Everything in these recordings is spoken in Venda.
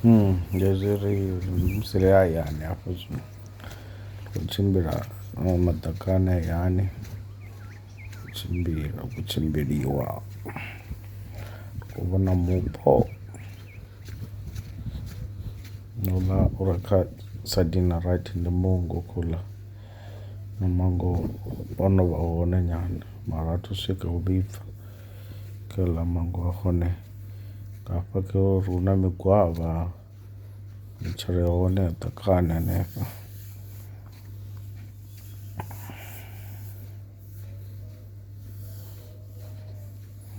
Ndi hezwi ri musi ri hayani hafha zwino ri kho tshimbila maḓakani hayani tshimbila hu tshimbiliwa u vhona mupo houḽa ure kha saidini ḽa right ndi mungo khouḽa mimango ono vha hone nyana mara a thu swika u vhibva kha heiḽa manngo a hone hafha kha uri hu na migwavha mitshelo ya hone ya ḓakani hanefha.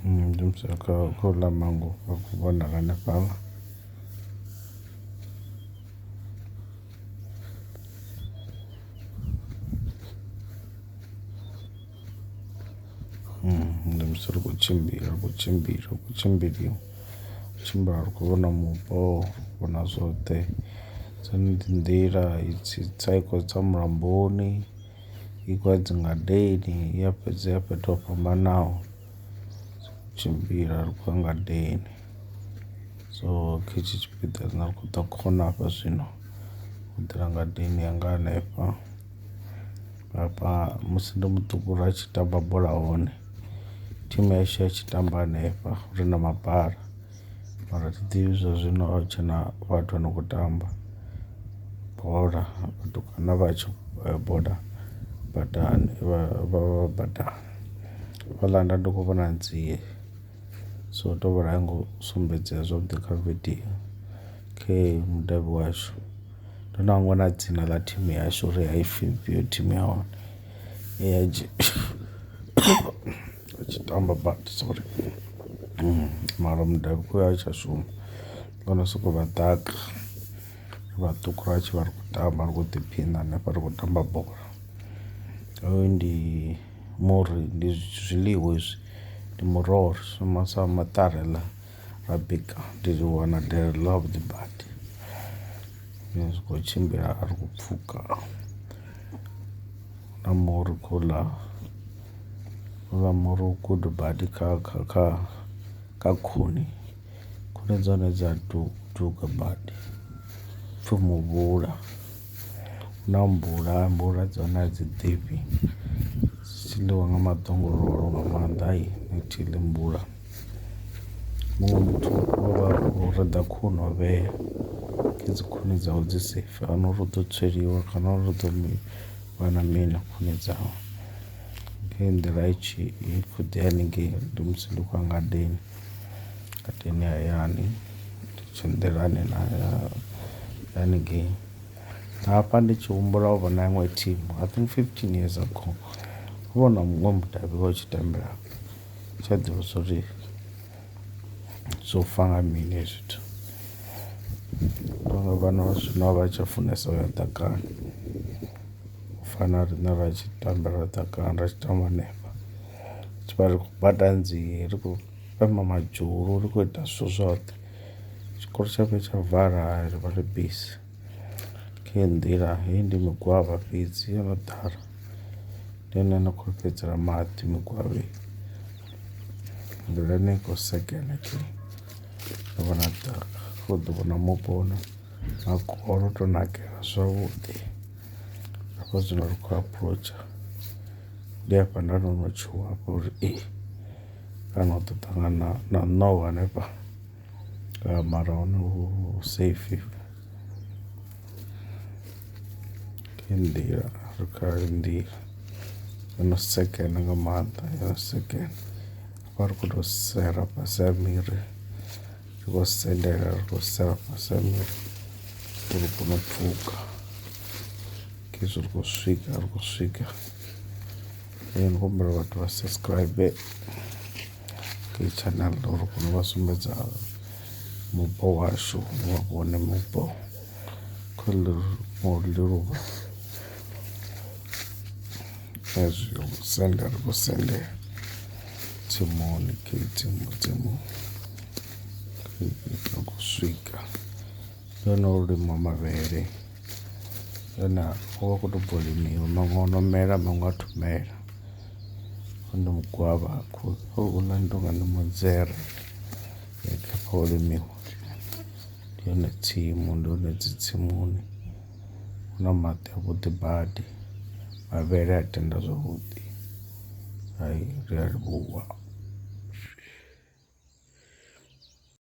Ndi musi ri kha houḽa manngo a khou vhonala hanefhaḽa. Ndi musi ri khou tshimbila ri khou tshimbila hu khou tshimbiliwa tshimbila ri khou vhona mupo vhona zwoṱhe dzone dzi nḓila i tshi tsa i khou tsa mulamboni i khou ya dzi ngadeni ya fhedza ya fhethu ho fhambanaho tshimbila ri khou ya ngadeni, so kha hetshi tshipiḓa rine ri khou ḓa khona hafha zwino u ḓela ngadeni yanga hanefha hafha musi ndo muṱuku ra tshi tamba bola hone thimu yashu ya tshi tamba hanefha ri na mabala mara thi ḓivhi zwa zwino a hu tshena vhathu vha no khou tamba bola vhatukana vha tshi bola badani vha badani hafhaḽa nda ndi khou vhona ntsie so tovhola a i ngo sumbedzea zwavhuḓi kha video khei mudavhi washu ndo no hangwa na dzina ḽa thimu yashu uri hapfi ifhio thimu ya hone ya tshi tamba badi sorry mara mudavhi khoyu ha tsha shuma ḽo no sokou vha ḓaka vhaṱuku ra tshi vha ri khou tamba ri khou ḓiphina hanefha ri khou tamba bola. Hoyu ndi muri ndi zwiḽiwa hezwi ndi muroho ri shumisa maṱari haaḽa ra bika ndi wana delele ḽa vhuḓi badi zwi kho tshimbila ri khou pfhuka na muri khouḽa houḽa muri u good badi kha kha kha kha khuni, khuni dza hone dza duga badi upfhi muvhula na mmbula mmbula dza hone a dzi ḓifhi dzi ḽiwa nga maḓongololo nga maanḓa a thi ḽi mmbula muṅwe muthu o reḓa khuni o vhea dzi khuni dzawe dzi safe ahuna uri u ḓo tsweliwa kana uri hu ḓo vha na mini khuni dzawe. Kha nḓila i tshi khou ḓi haningei ndi musi ndi khou ya ngadeni ngadeni hayani ndi tshe nḓilani na haningei hafha ndi tshi humbula u vhona iṅwe thimu i think 15 years ago ho vha na muṅwe mudavhi wa tshi tambela tsha ḓivha uri zwo fa nga mini hezwi zwithu vhana vha zwino a vha tsha funesa uya ḓakani u fana na riṋe ra tshi tambela ḓakani ra tshi tamba hanefha tshi vha ri khou bada nnzie ri khou fhema madzhulu ri kho ita zwithu zwoṱhe tshikolo tsha vhuya tsha vala ri vha ri bisi. Kha heyi nḓila heyi ndi migwavha fhedzi yo no ḓala ndi yone ino kho fhedzela maḓi mugwavha nḓila ine i khou sekena khe ndo vhona ḓaka kho ḓo vhona mupo makole o to nakelela zwavhuḓi hafha zwino ri khou aphuroutsha ndi hafha nda ndo no tshuwa hafha uri ee kana u ḓo ṱangana na ṋowa hanefha mara hone hu safe. Khe nḓila ri kha nḓila yo no sekena nga maanḓa yo sekena vha ri kho to sera fhasi ha miri ri khou sendela ri khou sela fhasi ha miri uri kone u pfhuka khezwi ri khou swika ri khou swika ndi khou humbela vhathu vha subscribe kha heyi channel uri kone u vha sumbedza mupo washu vha vhone mupo kha ḽi hezwi sendela ri khou sendela tsimuni tsimu tsimu ri khou swika ndi hone ho limiwa mavhele ane a vha kho to bva u limiwa maṅwe ono mela maṅwe a thu mela ndi mugwavha houḽa ndi tonga ndi mudzere hafha ho limiwa. Yone tsimu ndi hone dzi tsimuni hu na maḓi a vhuḓi badi mavhele a tenda zwavhuḓi hai ri a livhuwa.